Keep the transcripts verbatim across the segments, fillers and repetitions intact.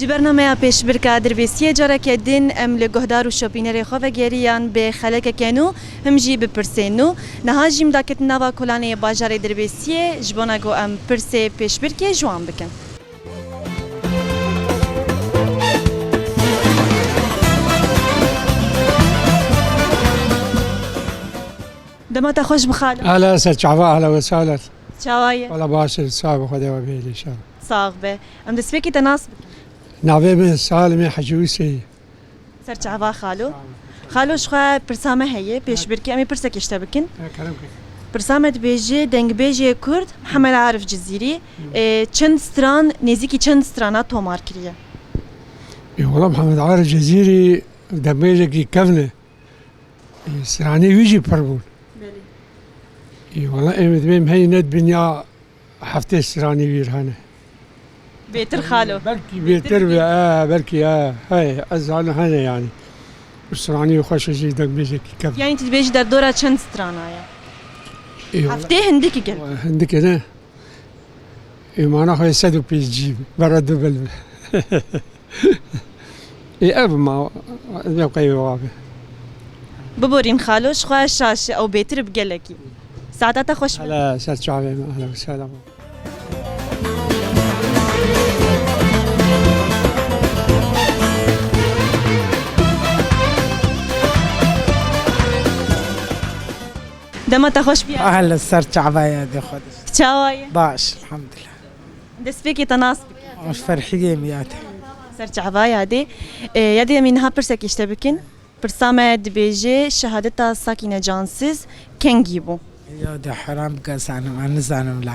Ji bernameya Pêşbirka Dirbêsiyê careke din em li guhdar û şopînerê xwe vegeriyan bi xelekeke nû, him jî bi pirsên nû. Niha jî em daketin nava kolanê bajarê Dirbêsiyê, ji bona ku em pirsê pêşbirkê ji wan bikin. Dema te xweş bi xalo. Ehla ser çava, ehla we sahla. Çawa ye? Wala baş e, sağ ol, Xwedê we bihêlî inşallah. Sax be. Em destpêkê te nas bikin. Navê min Salimê Hecî Wisê ye. Ser çava xalo. Xalo, ji xwe pirsa me heye, pêşbirkê em ê pirsekê ji te bikin. He, kerem kir. Pirsa me dibêje, dengbêjê Kurd Mihemed Arif Cizîrî, e, çend stran, nêzîkî çend strana tomar kiriye? Ê, wala Mihemed Arif Cizîrî dengbêjekî kevn e. Ê, stranê wî jî pir bûn. Belê. Ê, wala em dibêm hey ne dibinya heftê stranê wî hene. Bêtir xalo. Belkî bêtir be, e, belkî, e, hey, ez zanim hene yani. Û stranê wî xweş e jî dengbêjekî kevn. Yani tu dibêjî derdora çend strana ye? Ê, wala. Heftê hindik e gel. Hindik e ne? Ê, mana xwe sed û pêncî bera du bil be. Ê, ev ma, ev qey wê wabe. Biborîn xalo, ji xwe şaş ew bêtir bi gelekî. Saeta te xweş be. Hele ser çavê me, hele selam. Dema te xweş biya. Hele ser çavaya de xwe de. Çawa ye? Baş, elhamdülillah. Destpêkê te nas bikin. Ferhiyê Miyate. Ser çava yadê. E, yadê em ê niha pirsekê ji te bikin. Pirsa me dibêje şehadeta Sakîne Cansiz kengî bû? Ya de heram bike zanim, ez nizanim la.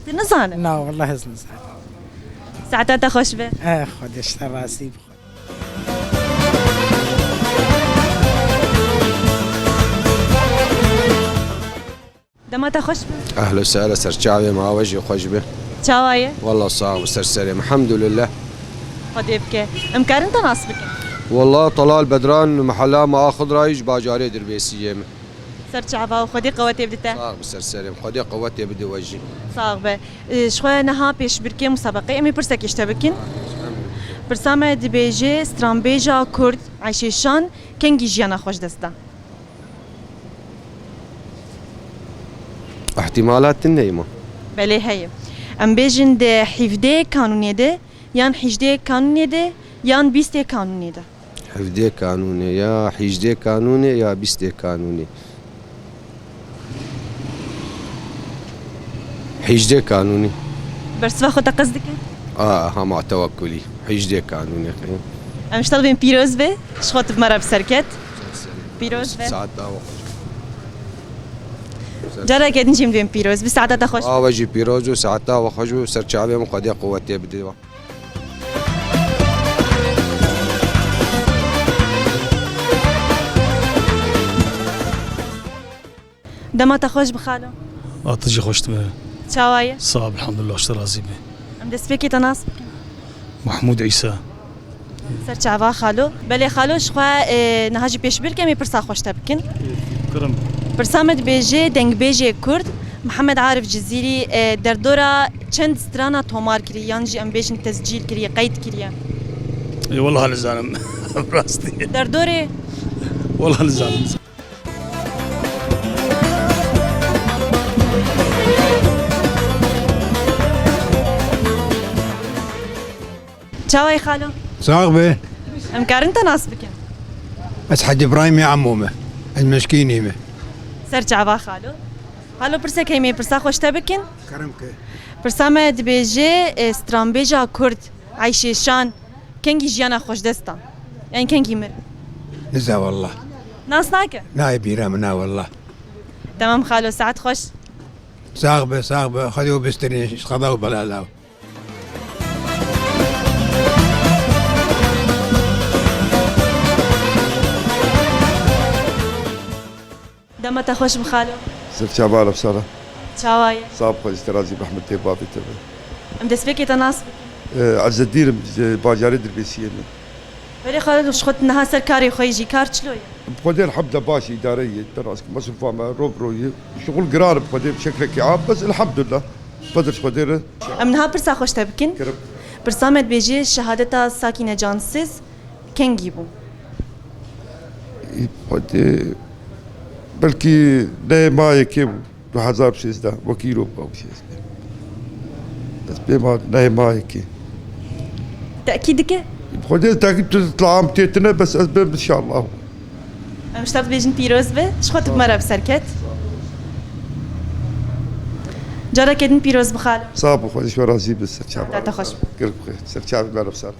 Tu nizanim? Na, wallah ez nizanim. Saeta te xweş be. Eh, Xwedê ji te razî be. Dema te xweş be. Ehlo sehlo, ser çavê me, awe jî xweş be. Çawa ye? Wallah sax be, ser serê me. Elhamdülillah. Xwedê bike. Em karin te nas bikin? Wallah Talal Bedran, mehela me a Xudrayî, ji bajarê Dirbêsiyê me. Ser çava û Xwedê qewetê bide te. Sax be, ser serê me. Xwedê qewetê bide we jî. Sax be. Ji xwe niha pêşbirkê musabeqê em ê pirsekê ji te bikin. Pirsa me dibêje stranbêja Kurd Eyşê Şan kengî jiyana xwe ji dest da? Îhtîmalat tune ye ma. Belê heye. Em bêjin di hevdê kanûnê de, yan hejdê kanûnê de, yan bîstê kanûnê de. Hevdê kanûnê ya, hejdê kanûnê ya, bîstê kanûnê. Hejdê kanûnê. Bersiva xwe teqez dikin? A, hema tewekkulî. Hejdê kanûnê. Em ji te dibên pîroz be, ji xwe tu bi me re bi ser ket. Pîroz be. Saeta we xweş. Careke din jî em dibên pîroz be. Saeta te xweş be. A we jî pîroz û saeta we xweş û ser çavê min Xwedê quwetê bide we. Dema te xweş bi xalo. A tu jî xweş dibe. Çawa ye? Sağ ol, elhamdülillah, ji te razî be. Em destpêkê te nas bikin. Mahmud Îsa. Ser çava xalo. Belê xalo, ji xwe, e, niha jî pêşbirkê em ê pirsa xwe ji te bikin. Kirim. Pirsa me dibêje, dengbêjê Kurd Mihemed Arif Cizîrî, e, derdora çend strana tomar kirî, yan jî em bêjin tescîl kiriye, qeyd kiriye? Ê, wela nizanim. Rastî. Derdorê? Wela nizanim. Çawa yî xalo? Sax be. Em karin te nas bikin? Ez Hecî Îbrahîmê emo me. Ez Meşkînî me. Ser çava xalo. Xalo, pirsek heye, em ê pirsa xwe ji te bikin? Kerem ke. Pirsa me dibêje, e, stranbêja Kurd Eyşê Şan kengî jiyana xwe ji dest da? Yanî kengî mir? Niza wallah. Nas nake? Nayê bîra min, na wallah. Temam xalo, saet xweş. Sax be, sax be. Xwedê we bistîne ji qeza û belala. Dema te xweş bi xalo. Ser çava, Rexsana. Çawa ye? Sax be, xweş, ji te razî, rehmetê bavê te be. Em destpêkê te nas bikin. Ee, Ezedîn im, ji bajarê Dirbêsiyê me. Belê xalo, ji xwe niha ser karê xwe yî jî, kar çilo ye? Bi Xwedê elhamdulillah baş e, îdare ye, te rast, mesrûfa me rov bi rov ye. Şixul giran e bi Xwedê bi şeklekî am, bes elhamdulillah. Xwedê ji Xwedê re. Em niha pirsa xwe ji te bikin. Kerem. Pirsa me dibêje şehadeta Sakîne Cansiz kengî bû? Xwedê, belkî nehê mayekê bû, du hezar û sêzdeh, wekî îro bû sêzdeh. Ez pê ma nehê mayekê. Tekîd dike? Xwedê tekîd tu tilam têtine, bes ez bêm inşallah. Em ji te dibêjin pîroz be, ji xwe tu bi me re bi ser ket. Careke din pîroz bi xalo. Sağ ol, Xwedê ji we razî be, ser çava. Te xweş. Kir bixêr, ser çavê me re bi ser.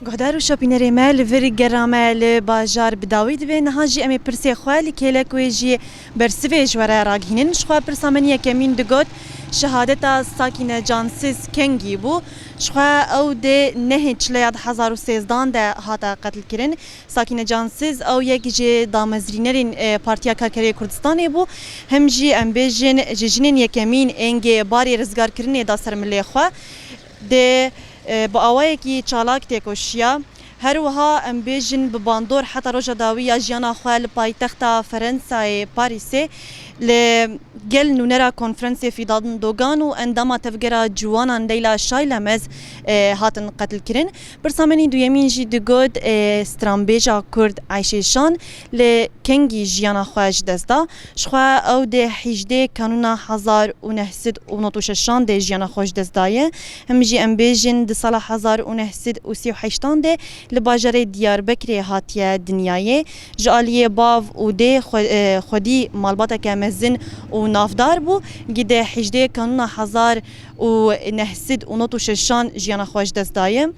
Guhdar û şopînerê me, li vir gera me li bajar bi dawî dibe. Niha jî em ê pirsê xwe li kêlek wê jî bersivê ji we re ragihînin. Ji xwe pirsa min yekemîn digot, şehadeta Sakîne Cansiz kengî bû. Ji xwe ew di nehê çileya du hezar û sêzdan de hate qetilkirin. Sakîne Cansiz ew yek ji damezrînerên, e, Partiya Karkerê Kurdistanê bû. Hem jî em bêjin ji jinên yekemîn êngê barê rizgarkirinê da ser milê xwe. Dê, e, bi awayekî çalak têkoşiya. Her wiha em bêjin bi bandor heta roja dawî ya jiyana xwe li paytexta Ferensayê Parîsê li gel nûnera konferansê Fîdadin Dogan û endama Tevgera Ciwanan Leyla Şaylemez, e, hatin qetilkirin. Pirsa min î duyemîn jî digot, e, stranbêja Kurd Ayşê Şan li kengî jiyana xwe ji dest da. Ji xwe ew di hejdê Kanûna hezar û neh sed û nod û şeşan de jiyana xwe ji dest daye. Him jî em bêjin di sala hezar û neh sed û sî û heştan de li bajarê Diyarbekirê hatiye dinyayê. Ji aliyê bav û dê xwe-, e, xwedî malbateke mezin û navdar bû. Gide hejdê Kanûna hezar û neh sed û nod û şeşan jiyana xwe ji dest daye.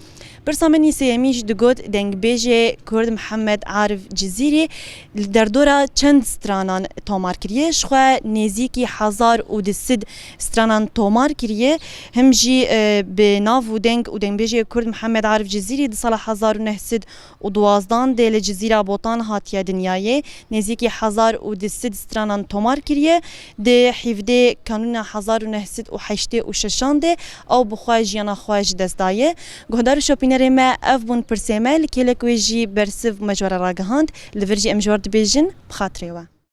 Pirsa min î sêyemîn jî digot, dengbêjê Kurd Mihemed Arif Cizîrî li derdora çend stranan tomar kiriye. Ji xwe nêzîkî hezar û du sed stranan tomar kiriye. Him jî, e, bi nav û deng û dengbêjê Kurd Mihemed Arif Cizîrî di sala hezar û neh sed û duwazdan de li Cizîra Botan hatiye dinyayê. Nêzîkî hezar û du sed stranan tomar kiriye. Di hevdê Kanûna hezar û neh sed û heştê û şeşan de ew bi xwe jiyana xwe ji dest daye. Guhdar û şopînerê me, ev bûn pirsê me, li kêlek wê jî bersiv me ji we re ragihand. Li vir jî em ji we re dibêjin, bi xatirê we.